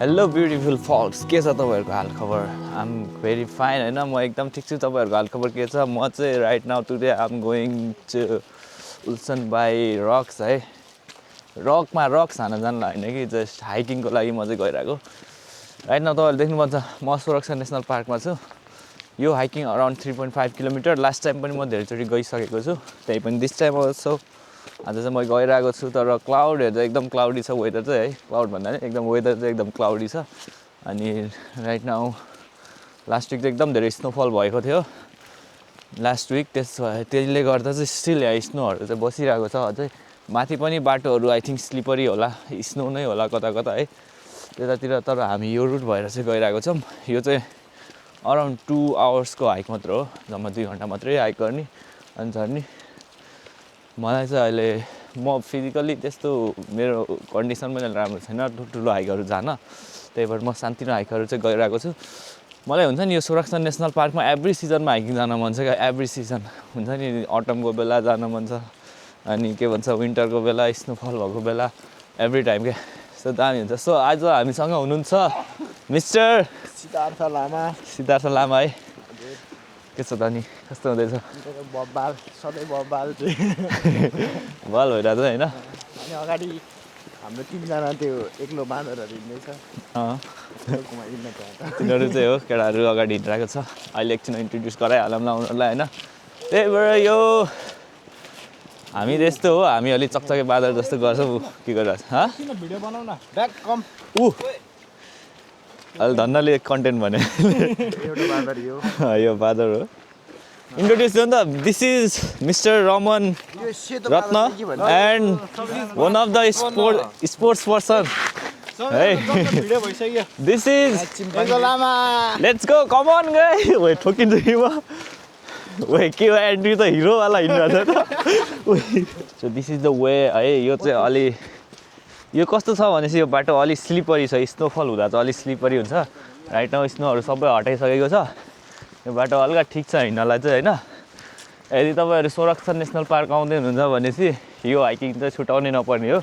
Hello beautiful falls के छ तपाईहरुको हालखबर आइ एम भेरी फाइन हैन म एकदम ठीक छु तपाईहरुको हालखबर के छ म चाहिँ right now today I am going to Ulsanbawi rocks है रकमा रक्स हान्न जानला हैन कि जस्ट हाइकिङको लागि म चाहिँ गइराको राइट नाउ तपाईहरुले देख्नुहुन्छ म सुरक्षा नेशनल पार्कमा छु यो hiking around 3.5 kilometre last time पनि म धेरैचोटि गइसकेको छु त्यही पनि दिस टाइम अल्सो आज चाहिँ म गइरहेको छु तर क्लाउडहरु चाहिँ एकदम क्लाउडी छ वेदर चाहिँ है क्लाउड भन्दा नि एकदम वेदर चाहिँ एकदम क्लाउडी छ अनि राइट नाउ लास्ट विक चाहिँ एकदम धेरै स्नोफल भएको थियो लास्ट विक त्यसले गर्दा चाहिँ स्टिल यहाँ स्नोहरु चाहिँ बसिरहेको छ अझै माथि पनि बाटोहरु आई थिंक स्लिपरी होला स्नो नै होला कता कता है त्यतातिर तर हामी यो रुट भएर चाहिँ गइरहेको छौं यो चाहिँ अराउन्ड 2 आवर्सको हाइक मात्र हो जम्मा 2 घण्टा मात्रै हाइक गर्ने अनि झर्नी मलाई चाहिँ अहिले म फिजिकली त्यस्तो मेरो कन्डिसन पनि राम्रो छैन ठुलो हाइकहरु जान त्यही भएर म शान्तिनो हाइकहरु चाहिँ गइरहेको छु मलाई हुन्छ नि यो सुरक्षा नेशनल पार्कमा एभ्री सिजनमा हाइकिङ जान मन छ क्या एभ्री सिजन हुन्छ नि अटमको बेला जान मन छ अनि के भन्छ विन्टरको बेला स्नोफल भएको बेला एभ्री टाइम के सो दामी हुन्छ सो आज हामीसँग हुनुहुन्छ मिस्टर सिद्धार्थ लामा है के छ त नि कस्तो हुँदैछ बब्बाल सधैँ बब्बाल बल भइरहेको छ हैन अनि अगाडि हाम्रो 3 जना त्यो एक्लो बाँदरहरु हिँड्दैछ तिनीहरू चाहिँ हो केटाहरू अगाडि हिँडिरहेको छ अहिले एकछिन इन्ट्रोड्युस गराइहालौँला उनीहरूलाई हैन त्यही भएर यो हामी त्यस्तो हो हामी अलि चकचके बादर जस्तो गर्छौँ के गरिरहेछ ह किन भिडियो बनाउन ब्याक कम अहिले धन्नले कन्टेन्ट भने एउटा बाँदर यो बादर हो इन्ट्रोड्युस गर्नु त this is mister Raman Ratna and one of the sports person है भिडियो भइसक्यो this is Lama let's go come on guy ओए ठोकिन्छ कि म ओए के हो एन्ट्री त हिरो वाला हिँड्नु छ so this is the way है यो चाहिँ अलि यो कस्तो छ भनेपछि यो बाटो अलि स्लिपरी छ स्नोफल हुँदा चाहिँ अलि स्लिपरी हुन्छ राइट नाउ स्नोहरु सबै हटाइसकेको छ यो बाटो हल्का ठिक छ हिँड्नलाई चाहिँ हैन यदि तपाईहरु सुरक्षा नेशनल पार्क आउँदै हुनुहुन्छ भनेपछि यो हाइकिङ चाहिँ छुटाउनै नपर्ने हो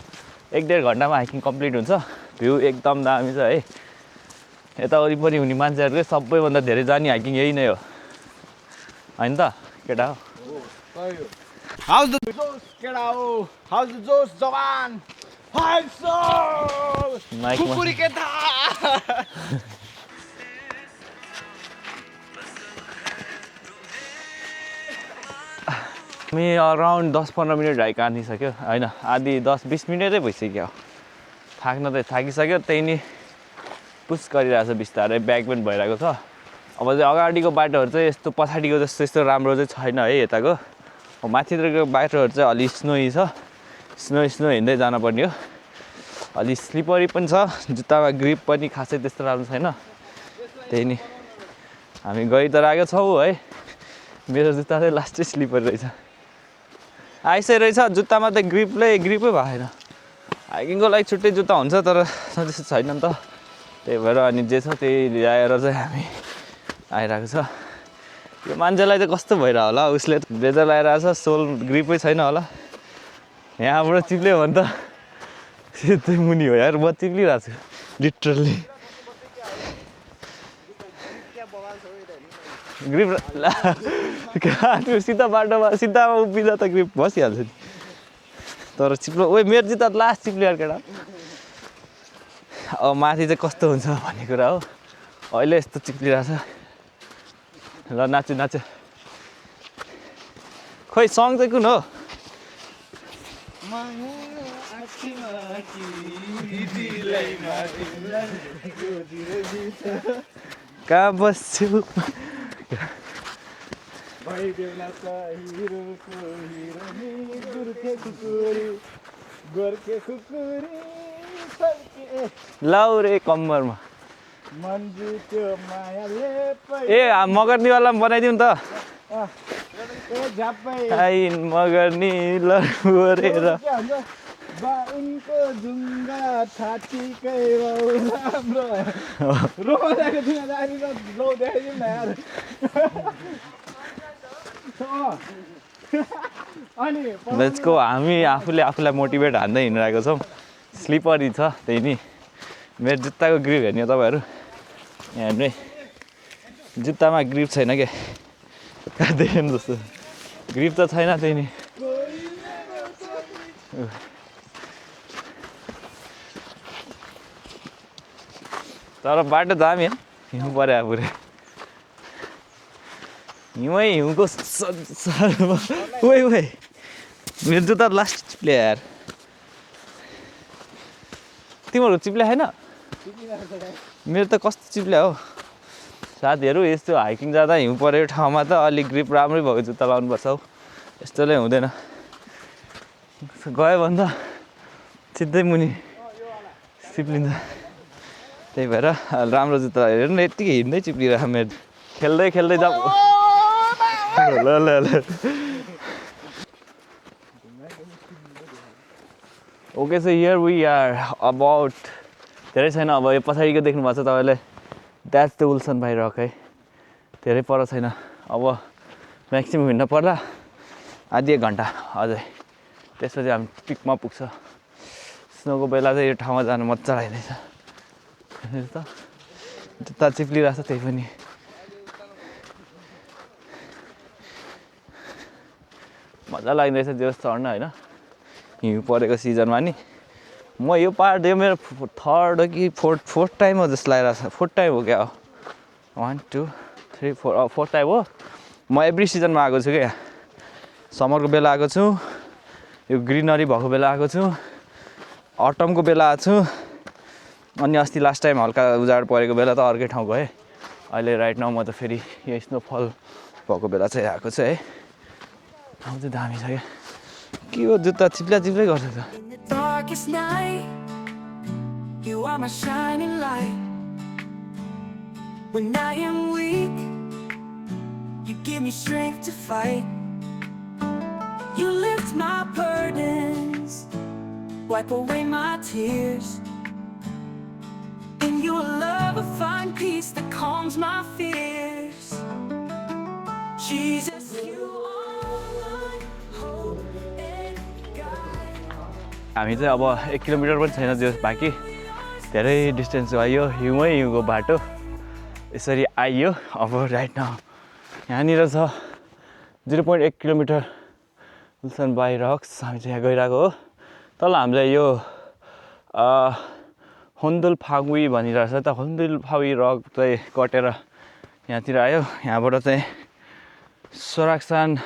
1.5 घण्टामा हाइकिङ कम्प्लिट हुन्छ भ्यू एकदम दामी छ है यता वरिपरि हुने मान्छेहरुले सबैभन्दा धेरै जाने हाइकिङ यही नै हो हैन त केटा हो हाउस द जोस केडा हो हाउस द जोस जवान हाइ सो माइकमा कुकुरी केटा मी अराउन्ड 10-15 मिनट हाइक आनिसक्यो हैन आधी 10-20 मिनेटै भइसक्यो थाक्न त थाकिसक्यो त्यही नि पुस गरिरहेछ बिस्तारै ब्याक पनि भइरहेको छ अब चाहिँ अगाडिको बाटोहरु चाहिँ यस्तो पछाडिको जस्तो यस्तो राम्रो चाहिँ छैन है यताको माथितिरको बाटोहरु चाहिँ अलि स्नोई छ स्नो हिँड्दै जानुपर्ने हो अलि स्लिपरी पनि छ जुत्तामा ग्रिप पनि खासै त्यस्तो राम्रो छैन त्यही नि हामी गइ त रहेको छौँ है मेरो जुत्ता चाहिँ लास्टै स्लिपर रहेछ आइसकेको रहेछ जुत्तामा त ग्रिपै भएन हाइकिङको लागि छुट्टै जुत्ता हुन्छ तर त्यस्तो छैन नि त त्यही भएर अनि जे छ त्यही ल्याएर चाहिँ हामी आइरहेको छ यो मान्छेलाई चाहिँ कस्तो भइरहेको होला उसले ब्लेजर लगाइरहेको छ सोल ग्रिपै छैन होला यहाँबाट चिप्ल्यो भने त सिधै मुनि हो यार म चिप्लिरहेको छु लिटरली ग्रिप त्यो सिधा बाटोमा सिधामा उभिँदा त ग्रिप बसिहाल्छ नि तर चिप्लो ओए मेरो जुत्ता लास्ट चिप्ल्यो यार केटा अब माथि चाहिँ कस्तो हुन्छ भन्ने कुरा हो अहिले यस्तो चिप्लिरहेछ ल नाच्छु खोइ सङ चाहिँ कुन हो कहाँ बस्छु लाउरे कम्मरमा ए मगर्नीवाला बनाइदिउँ त मगर्नी लरेर उनको ढुङ्गा छातीकै राम्रो रोएको थिएन जानी त लौ देखाइदिउँ न यार अनि लेट्स गो हामी आफूले आफूलाई मोटिभेट हान्दै हिँडिरहेको छौँ स्लिपरी छ त्यही नि मेरो जुत्ताको ग्रिप हेर्ने तपाईँहरू यहाँ हेर्नु है जुत्तामा ग्रिप छैन क्या देख्नु जस्तो ग्रिप त छैन त्यही नि तर बाटो दामी हो हिउँ पऱ्यो पुरै हिउँै हिउँको ओइ मेरो जुत्ता लास्ट चिप्ले यार तिमीहरू चिप्ले छैन मेरो त कस्तो चिप्ल्या हो साथीहरू यस्तो हाइकिङ जाँदा हिउँ परेको ठाउँमा त अलिक ग्रिप राम्रै भएको जुत्ता लाउनुपर्छ हौ यस्तोले हुँदैन गयो भने त सिधै मुनि चिप्लिन्छ त्यही भएर राम्रो जुत्ता हेर्नु न यत्तिकै हिँड्दै चिप्लिरहेको मेरो खेल्दै खेल्दै जा ल ल ल okay so here we are about धेरै छैन अब यो पछाडिको देख्नु भएको छ तपाईँले द्याट्स द उल्सन भाइ रक है धेरै पर छैन अब म्याक्सिमम् हिँड्न पर्दा आधी 1 घन्टा अझै त्यसपछि हामी पिकमा पुग्छ स्नोको बेला चाहिँ यो ठाउँमा जानु मजा लाग्दैछ हेर्नु त जुत्ता चिप्लिरहेको छ त्यही पनि मजा लाग्दैछ जो चढ्न होइन हिउँ परेको सिजनमा नि म यो पार्ट यो मेरो 3rd कि 4th टाइम हो जस्तो लागिरहेको छ 4th टाइम हो क्या 1 2 3 4 4th टाइम हो म एभ्री सिजनमा आएको छु क्या समरको बेला आएको छु यो ग्रिनरी भएको बेला आएको छु अटमको बेला आएको छु अनि अस्ति लास्ट टाइम हल्का उजाड परेको बेला त अर्कै ठाउँ गएँ अहिले राइट नाउ म त फेरि यो स्नोफल भएको बेला चाहिँ आएको छु है ठाउँ चाहिँ दामी छ क्या के हो जुत्ता चिप्ल्या चिप्लै गर्छ त Darkest night, you are my shining light. When I am weak, you give me strength to fight. You lift my burdens, wipe away my tears. In your love I find peace that calms my fears. Jesus, you are my hope and guide. हामी चाहिँ अब 1 kilometre पनि छैन जो बाँकी धेरै distance आइयो हिउँै हिउँको बाटो यसरी आइयो अब राइट नाउ यहाँनिर छ 0.1 किलोमिटर उल्सन बाई रक्स हामी चाहिँ यहाँ गइरहेको हो तल हामीलाई यो होन्दुल फागुई भनिरहेको छ त होन्दुल फागुई रक चाहिँ कटेर यहाँतिर आयो यहाँबाट चाहिँ सोराक्सान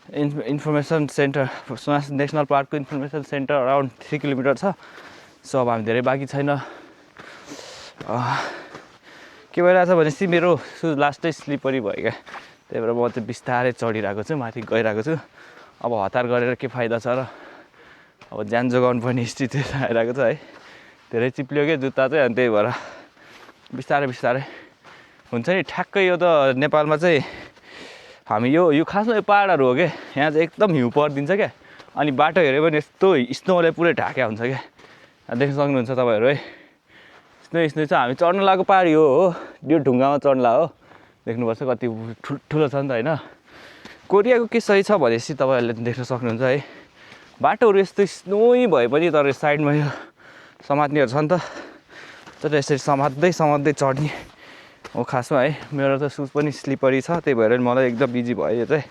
information centre Sona's national पार्कको information centre around 3 kilometre छ सो अब हामी धेरै बाँकी छैन के भइरहेछ भनेपछि मेरो सुज लास्टै स्लिपरी भयो क्या त्यही भएर म चाहिँ बिस्तारै चढिरहेको छु माथि गइरहेको छु अब हतार गरेर के फाइदा छ र अब ज्यान जोगाउनु पर्ने स्थिति आइरहेको छ है धेरै चिप्लियो क्या जुत्ता चाहिँ अनि त्यही भएर बिस्तारै बिस्तारै हुन्छ नि ठ्याक्कै यो त नेपालमा चाहिँ हामी यो खासमा यो पाहाडहरू हो क्या यहाँ चाहिँ एकदम हिउँ परिदिन्छ क्या अनि बाटो हेऱ्यो भने यस्तो स्नोले पुरै ढाक्या हुन्छ क्या देख्न सक्नुहुन्छ तपाईँहरू है स्नो छ हामी चढ्न लागेको पाहाड यो हो यो ढुङ्गामा चढ्ला हो देख्नुपर्छ कति ठुलो छ नि त होइन कोरियाको के सही छ भनेपछि तपाईँहरूले देख्न सक्नुहुन्छ है बाटोहरू यस्तो स्नोई भए पनि तर साइडमा यो समात्नेहरू छ नि त तर यसरी समात्दै चढ्ने हो खासमा है मेरो त सुज पनि स्लिपरी छ त्यही भएर मलाई एकदम बिजी भयो यो चाहिँ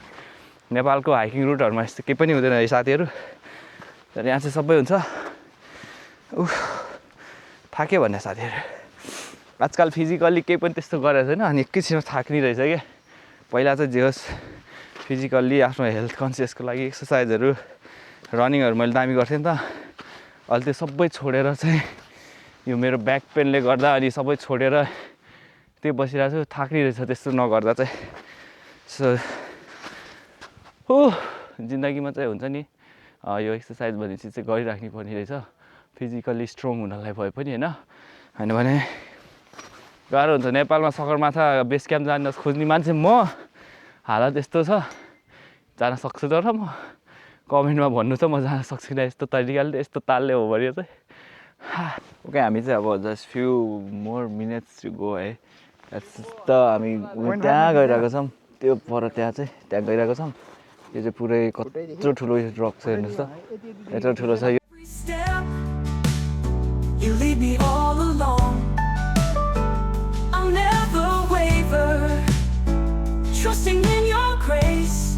नेपालको हाइकिङ रुटहरूमा यस्तो केही पनि हुँदैन है साथीहरू तर यहाँ चाहिँ सबै हुन्छ थाक्यो भन्ने साथीहरू आजकल फिजिकल्ली केही पनि त्यस्तो गरेको छैन अनि एकैछिनमा थाक्ने रहेछ क्या पहिला चाहिँ जे होस् फिजिकल्ली आफ्नो हेल्थ कन्सियसको लागि एक्सर्साइजहरू रनिङहरू मैले दामी गर्थेँ नि त अहिले त्यो सबै छोडेर चाहिँ यो मेरो ब्याक पेनले गर्दा अनि सबै छोडेर त्यो बसिरहेको छु थाक्ने रहेछ त्यस्तो नगर्दा चाहिँ सो हो जिन्दगीमा चाहिँ हुन्छ नि यो एक्सर्साइज भन्ने चिज चाहिँ गरिराख्नु पर्ने रहेछ फिजिकल्ली स्ट्रङ हुनलाई भए पनि होइन भने गाह्रो हुन्छ नेपालमा सगरमाथा बेस क्याम्प जान खोज्ने मान्छे म हालत यस्तो छ जान सक्छु तर म कमेन्टमा भन्नु त म जान सक्दिनँ यस्तो तरिकाले यस्तो तालले हो भने चाहिँ ओके हामी चाहिँ अब just few more minutes to go है त हामी त्यहाँ गइरहेको छौँ त्यो पर त्यहाँ गइरहेको छौँ यो चाहिँ पुरै कत्रो ठुलो रक छ हेर्नुहोस् त यत्रो ठुलो छ यो You lead me all trusting in your grace.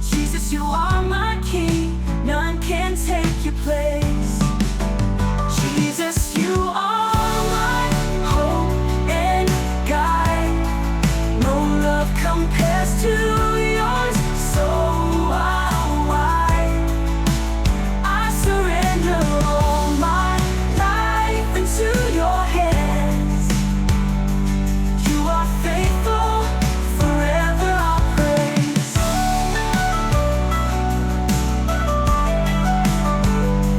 Jesus, you are my King, none can take your place. Jesus, you are my hope and guide. No love compares to yours, so wide. I surrender all my life into your hands. You are faithful, forever I'll praise.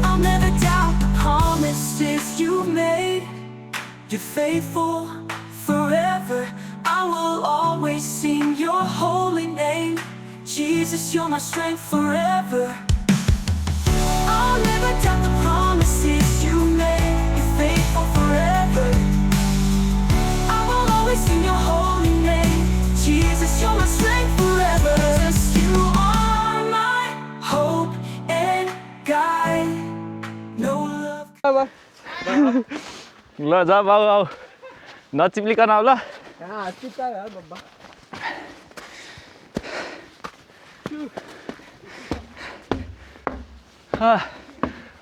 I'll never doubt the promises you made. You're faithful forever. I will always sing your holy name. Jesus, you're my strength forever. I'll never doubt the promises you made. You're faithful forever. I will always sing your holy name. Jesus, you're my strength forever. Jesus, you are my hope and guide. No love. ल जा बाउ आऊ नचिप्लिकन आऊ ल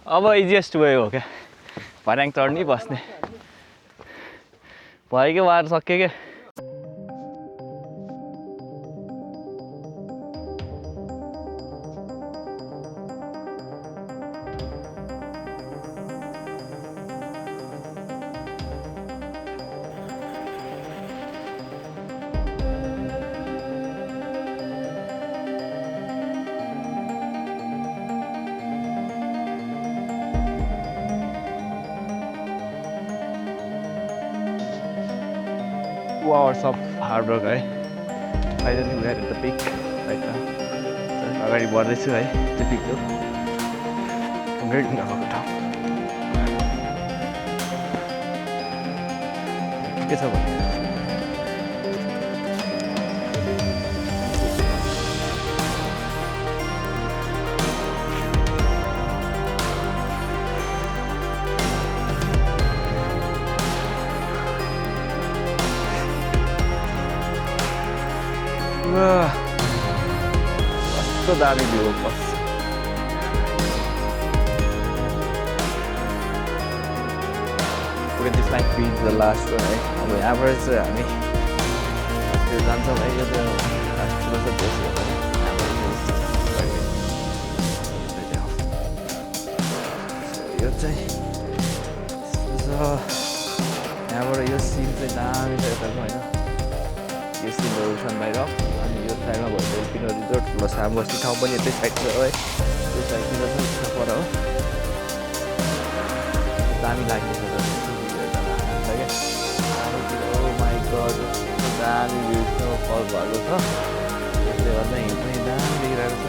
अब easiest way हो क्या भर्याङ चढ्ने बस्ने भयो कि वार सक्यो क्या Two hours of hard work है finally we are at the peak right now. अगाडि बढ्दैछु है त्यो पिक हो 100 भएको ठाउँ के छ भने कस्तो दामी भ्यू हो बस Look at this might be the last one है अब यहाँबाट चाहिँ हामी त्यो जान्छौँ है यो चाहिँ लास्ट ठुलो छ बेसी हो भने यो चाहिँ यहाँबाट यो सिन चाहिँ दामी छ यताको होइन यो सिनहरू छन् बाहिर अनि यो साइडमा भयो डेल्फिन रिजोर्ट प्लस हामी बस्ने ठाउँ पनि यतै साइड छ है त्यो साइडतिर चाहिँ पर हो दामी लाग्ने छ क्या माइ गड दामी भ्यू फल भएको छ त्यसले गर्दा हिँड पनि दामी देखिरहेको छ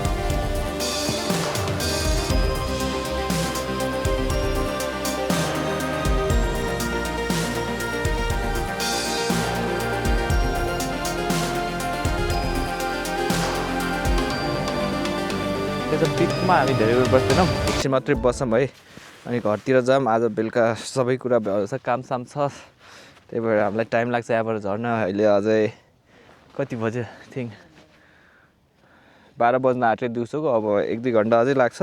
त्यो पिकमा हामी धेरै बेर बस्दैनौँ एकछिन मात्रै बसौँ है अनि घरतिर जाऊँ आज बेलुका सबै कुरा भ्याउँछ कामसाम छ त्यही भएर हामीलाई टाइम लाग्छ यहाँबाट झर्न अहिले अझै कति बज्यो थिङ्क 12 बज्न आँट्यो दिउँसोको अब 1-2 घन्टा अझै लाग्छ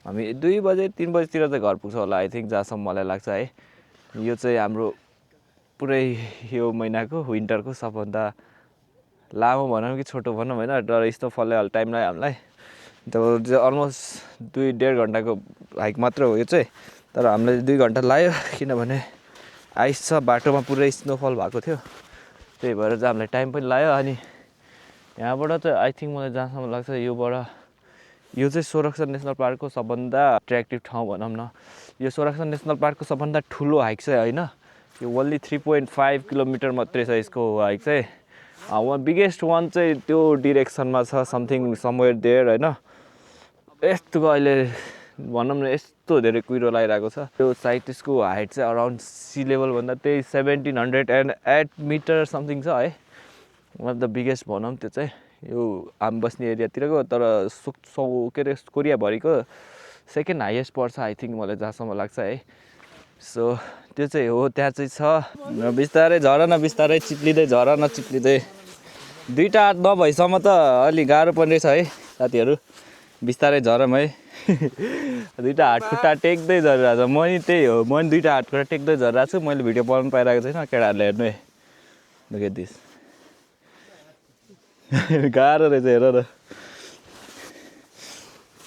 हामी 2 बजे 3 बजेतिर चाहिँ घर पुग्छ होला आई थिङ्क जहाँसम्म मलाई लाग्छ है यो चाहिँ हाम्रो पुरै यो महिनाको विन्टरको सबभन्दा लामो भनौँ कि छोटो भनौँ होइन तर स्नोफलले अलि टाइम लाग्यो हामीलाई अलमोस्ट 2-1.5 घन्टाको हाइक मात्र हो यो चाहिँ तर हामीलाई 2 घन्टा लाग्यो किनभने आइस छ बाटोमा पुरै स्नोफल भएको थियो त्यही भएर चाहिँ हामीलाई टाइम पनि लाग्यो अनि यहाँबाट चाहिँ आई थिङ्क मलाई जहाँसम्म लाग्छ योबाट यो चाहिँ सोरक्सा नेसनल पार्कको सबभन्दा एट्र्याक्टिभ ठाउँ भनौँ न यो सोरक्सा नेसनल पार्कको सबभन्दा ठुलो हाइक चाहिँ होइन यो ओन्ली 3.5 किलोमिटर मात्रै छ यसको हाइक चाहिँ बिगेस्ट वान चाहिँ त्यो डिरेक्सनमा छ समथिङ समवेयर देयर होइन यस्तोको अहिले भनौँ न यस्तो धेरै कुहिरो लागिरहेको छ त्यो साइड त्यसको हाइट चाहिँ अराउन्ड सी लेभलभन्दा त्यही 1708 मिटर समथिङ छ है वान अफ द बिगेस्ट भनौँ त्यो चाहिँ यो हामी बस्ने एरियातिरको तर के अरे कोरियाभरिको सेकेन्ड हाइएस्ट पर्छ आई थिङ्क मलाई जहाँसम्म लाग्छ है सो त्यो चाहिँ हो त्यहाँ चाहिँ छ बिस्तारै झर न बिस्तारै चिप्लिँदै झर न चिप्लिँदै दुईटा हात नभएसम्म त अलि गाह्रो पर्ने रहेछ है साथीहरू बिस्तारै झरम है दुईटा हात खुट्टा टेक्दै झरिरहेको छ म नि त्यही हो म नि दुईटा हात खुट्टा टेक्दै झरिरहेको छु मैले भिडियो बनाउनु पाइरहेको छैन केटाहरूले हेर्नु है लुक एट दिस गाह्रो रहेछ हेर न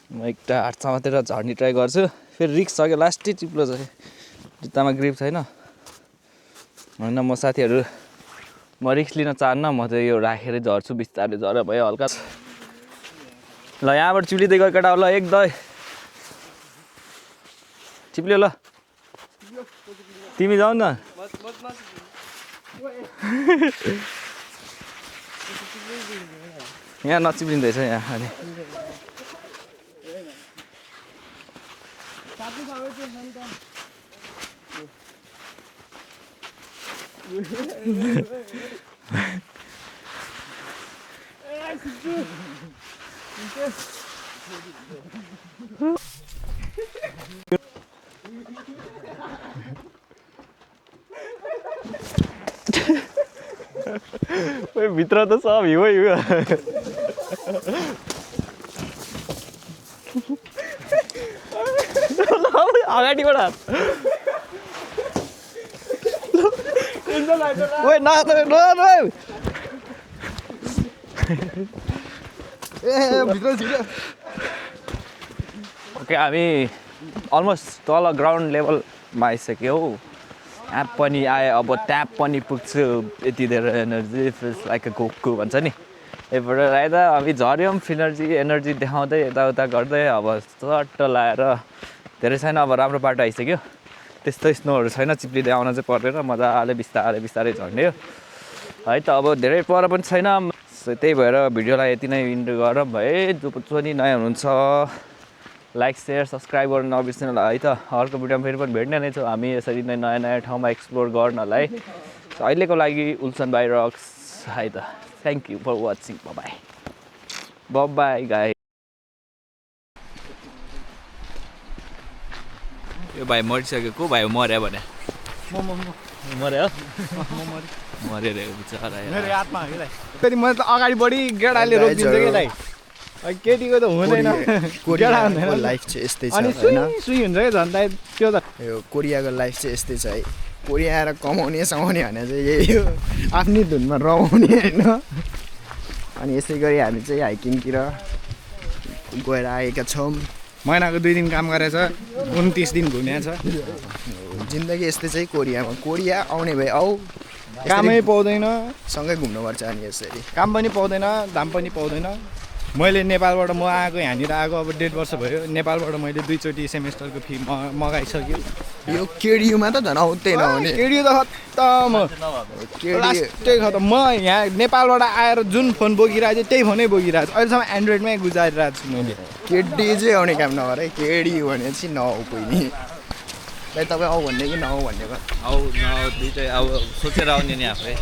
म एउटा हातसम्म मात्रै झर्ने ट्राई गर्छु फेरि रिक्स छ क्या लास्टै चिप्लो छ जुत्तामा ग्रिप छैन होइन म साथीहरू म रिक्स लिन चाहन्न म चाहिँ यो राखेरै झर्छु बिस्तारै झर भयो हल्का ल यहाँबाट चिप्लिँदै गयो केटा ल एक दय चिप्ल्यो ल तिमी जाऊ न यहाँ नचिप्लिँदैछ यहाँ अनि भित्र त सब हिउँ हिउँ अगाडिबाट ओके हामी अलमोस्ट तल ग्राउन्ड लेभलमा आइसक्यो एप पनि आयो अब ट्याप पनि पुग्छु यति धेरै एनर्जी फिल्स लाइक अ गोकु भन्छ नि यहाँबाट आइदा हामी झऱ्यौँ एनर्जी देखाउँदै यताउता गर्दै अब चट्ट लाएर धेरै छैन अब राम्रो बाटो आइसक्यो त्यस्तो स्नोहरू छैन चिप्लिँदै आउन चाहिँ पर्दैन मजाले बिस्तारै झर्ने हो है त अब धेरै पर पनि छैन त्यही भएर भिडियोलाई यति नै इन्ड गरौँ है जो पनि नयाँ हुनुहुन्छ लाइक सेयर सब्सक्राइब गर्न नबिर्सिनु होला है त अर्को भिडियोमा फेरि पनि भेट्ने नै छौँ हामी यसरी नै नयाँ ठाउँमा एक्सप्लोर गर्नलाई अहिलेको लागि उल्सन बाई रक्स है त thank you for watching bye guy यो भाइ मरिसक्यो को भाइ मर्यो भने मर्यो मर्यो रे बिचरा मेरो यादमा हो कि फेरि मैले त अगाडि बढी गेडाले रोकिदिन्छ कि दाइ केटीको त हुँदैन गेडा हुँदैन लाइफ चाहिँ यस्तै छ अनि सुई हुन्छ कि झन् दाइ त्यो त यो कोरियाको लाइफ चाहिँ यस्तै छ है कोरिया आएर कमाउने समाउने भने चाहिँ यही हो आफ्नै धुनमा रमाउने होइन अनि यसै गरी हामी चाहिँ हाइकिङतिर गएर आएका छौँ महिनाको 2 दिन काम गरेछ 29 दिन घुमेको छ जिन्दगी यस्तै चाहिँ कोरियामा कोरिया आउने भए आऊ कामै पाउँदैन सँगै घुम्नुपर्छ अनि यसरी काम पनि पाउँदैन दाम पनि पाउँदैन मैले नेपालबाट म आएको यहाँनिर आएको अब 1.5 वर्ष भयो नेपालबाट मैले 2 चोटि सेमेस्टरको फी मगाइसक्यो यो केडियुमा त झन् आउँदै नहुने केडियो त खत्तम लास्टै खत्तम म यहाँ नेपालबाट आएर जुन फोन बोकिरहेको छु त्यही फोनै बोकिरहेको छु अहिलेसम्म एन्ड्रोइडमै गुजारिरहेको छु मैले केडी चाहिँ आउने काम नगर है केडी भने चाहिँ नआऊ कोही नि तपाईँ आऊ भन्ने कि नआऊ भन्ने दुइटै अब सोचेर आउने नि आफै